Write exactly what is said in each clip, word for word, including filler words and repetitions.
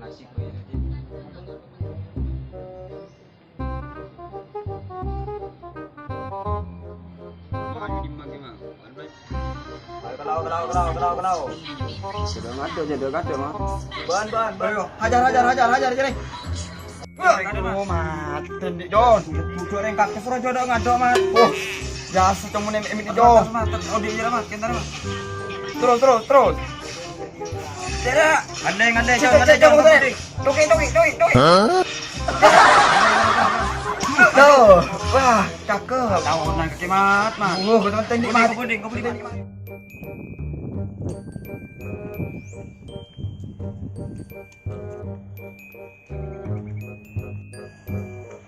Kalau, kalau, kalau, kalau, kalau. Sudah ngaco, sudah ngaco, Mas. Ban, ban, ban. Ayo, hajar, hajar, hajar, hajar, jadi. Aduh, mati, Dik, Jon. Bujuk reng kakek suruh jodoh ngadok, Mas. Oh, biasa cuma nem-, em ini, Jon. Terus, terus, terus. Tidak. Andai, andai, Jon, andai, Jon. Toki, toki, toki, toki. Tuh, wah, cakep. Tahunan kekimat, Mas. Oh, betul, betul, nikmat. Kebuding, kebuding, kebuding.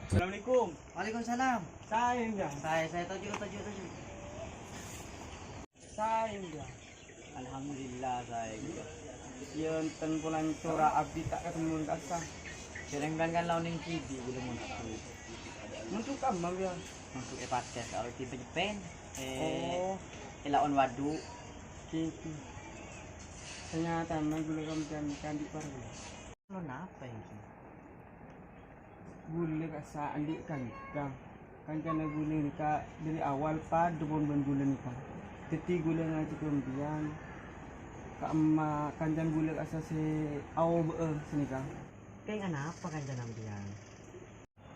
Assalamualaikum. Waalaikumsalam. Sae, Bang. Sae, sae, toju', toju', toju'. Sae, Bang. Alhamdulillah, sae, Bang. Yen ten polana cora abdi ta' katemmun kassa. Dereng kan kan laoning kidi belum muncul. Muncul kamma, Bang? Muncul e Pates, kalau di Pejepen. Eh, oh. Elaon waduk. Gitu. Ternyata memang gula sampeyan kan di parlo. Lo napa iki? Gula kassa andi' kanca. Kancana gula nika dari awal padha pon ban gula nika. Daddi gula ngajak sampeyan. Ka'emma kancana gula kassa se aoba'e sanika. Keng anapa kancana sampeyan?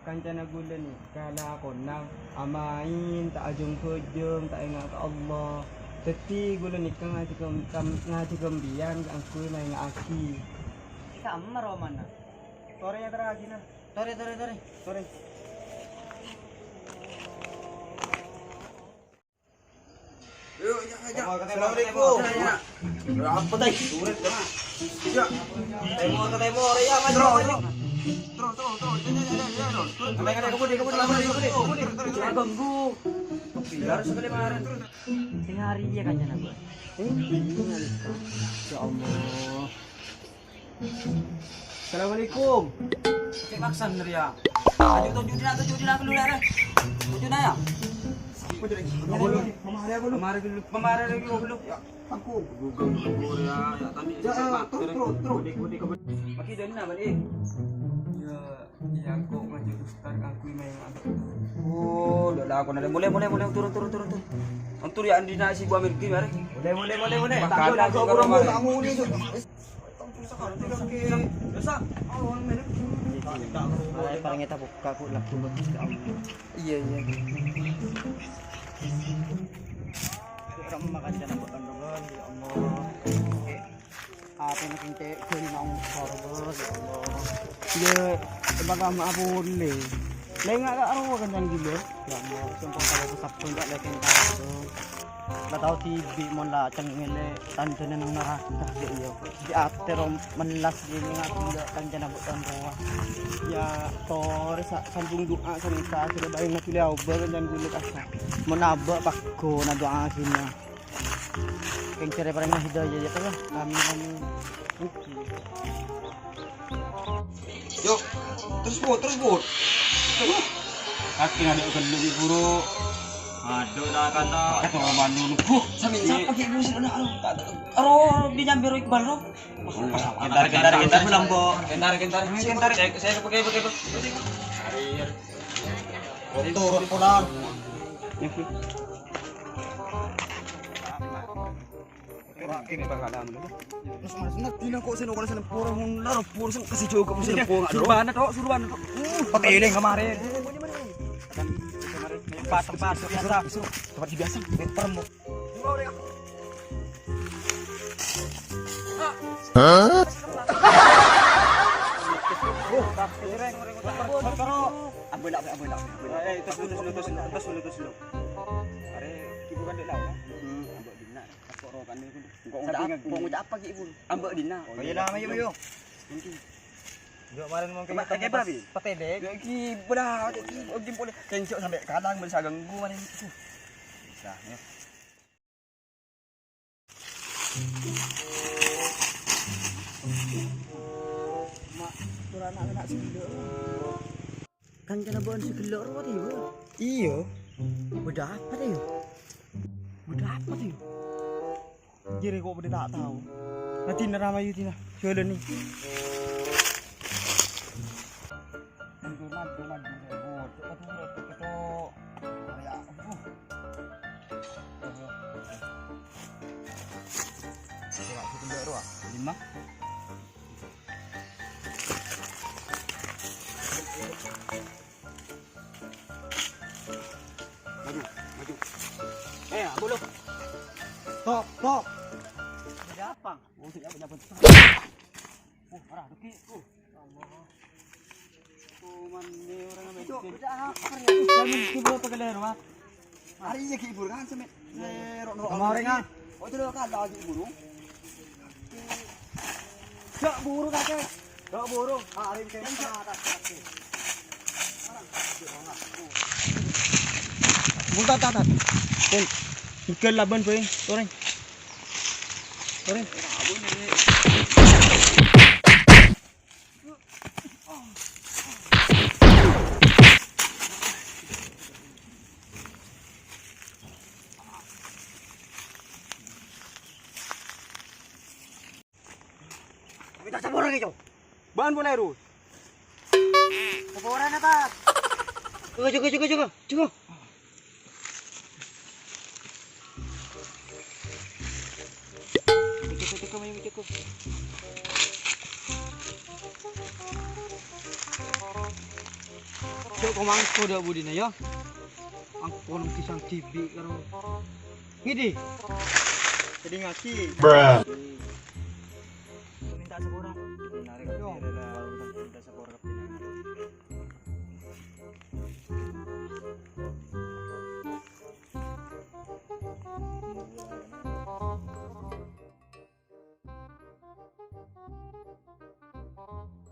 Kancana gula nika lakona amain, ta' ajung-bajung, ta' enga' ka Allah. Daddi gula nika ngajak kam-, kam-, ngajak sampeyan kaangguy maenga'agi. Ka'emma romana? Tore ya, tore agina. Tore, tore, tore. Tore. Ayo, ya, ya. Assalamualaikum. Ya, ya. Apa tadi? Surat, ya. Ya. Temor ke temor, ya, maju, maju. Terus, terus, terus. Ya, ya, ya, ya, ya, terus. Terus, terus. Ada, ada, kebun, kebun, kebun, kebun, kebun. Terus, terus, terus. Jangan ganggu. Biar sekali kemarin. Sing hari ya, kancana gua. Eh, ini. Ya Allah. Assalamualaikum. Cek maksan, Ria. Ayo, tunjuk dina, tunjuk dina, dulu, ya. Tunjuk dina, ya. Apa jadi? Apa lu? Mama hari apa lu? Mama hari, mama hari lagi, apa lu? Ya, aku. Google, Google, ya, ya, tadi. Ya, ya, terus, terus, terus. Budik, budik, budik. Pakai dana, balik. Ya, ya, kok ngajak ustaz, aku yang main. Oh, udah lah, aku nanti. Mulai, mulai, mulai, turun, turun, turun, turun. Antur ya, Andina, si Bu Amir, gimana? Mulai, mulai, mulai, mulai. Makan, aku, aku, aku, aku, aku, aku, aku, Ayo, parèngè tabukka', Bu, lagghu bhâghus, ya Allah. Iyâ, iyâ. Rem makan jana bhâkal rowa, ya Allah. Atèna kèng cè' ghâli nang sorghâ, ya Allah. Iyâ, emang lama apa boleh? Lènga' ka' rowa kancana ghulâ. Ya Allah, sèmpon kalau pesabun ka' lèkèn tadâ'. La tao dhibi' mon la cengngèlè tandhâna nang naraka, ya, iyâ. Di atè rom mellas gini ngaku nggak kancana bhâkal rowa. Ya, torè sa-, sambung du'a sanèka, sèra bhâi ngatulè aobâ kancana ghulâ kassa. Mon abâ' pagghun adu'a ghina. Kèng carè parèngna hidayah, ya, Allah. Amin, amin. Yuk, terus, Bu, terus, Bu. Kakè adâ' ghâllu, Ghi, buru. Adâ' na kata. Kata manu, Bu. Sambil sapa, Ghi, Bu, sih, ana, aro, aro, di nyambi ro Iqbal, ro. Kentar, kentar, kentar, pulang, Bu. Kentar, kentar. Kentar. Saya, saya pakai, pakai, pakai. Turun pulang. Ora kene bakal anu. Mas, Mas, nak dina kok seno kok seno poro mun laro poro seno kasih jogo seno poro. Suruhan tok, suruhan tok. Uh, pakai eling kemarin. Kan kemarin tempat, tempat biasa. Tempat biasa, permu. Hah? Ampun, ampun, ampun. Eh, terus dulu, terus dulu, terus dulu, terus dulu. Are ibu kan dek lawan. Hmm, ambek dina. Kok rokan niku? Kok ngucap apa, kok ngucap apa ki ibu? Ambek dina. Oh, iya, ayo, ayo. Nanti. Yo kemarin mungkin ketemu pas petedek. Ya ki belah, ki ogi pole. Kencok sampai kadang bisa ganggu kemarin. Nah, ya. Mak, tur anak-anak sendok. Kancana bâ'ân sè ghellâ' rowa, Tio? Iyâ. Bâdâ apa, Tio? Bâdâ apa, Tio? Jârèya kok bâdâ ta' tao. Nadina ramayu dina. Jhâlâni. Maju, maju. Eh, ambu lu. Stop, stop. Ada apa? Oh, tidak apa-apa. Oh, parah, Duki. Oh, Allah. Oh, man, ini orang apa? Cok, kerja apa ya? Jangan coba pakai leher, Mat. Hari ini gibur kan, semet. Leher, no, no, no. Kemarin, kan? Oh, itu kan lagi buru. Cok, buru, kakek. Cok, buru. Ah, hari ini saya. Buntat, tat, tat. Pun. Bukan laban, boy. Sorry. Sorry. Kita saporana, Cok. Ban pon, Rus. Saporana, Tat. Jaga, jaga, jaga, jaga. Jaga. Jaga, jaga, jaga, jaga. Cok, kok mangko dâ' budina, ya? Angkon pisang dibi' karo ngidi. Jadi ngaji. Bruh. Minta sepura. Menarik. Yo. Minta sepura.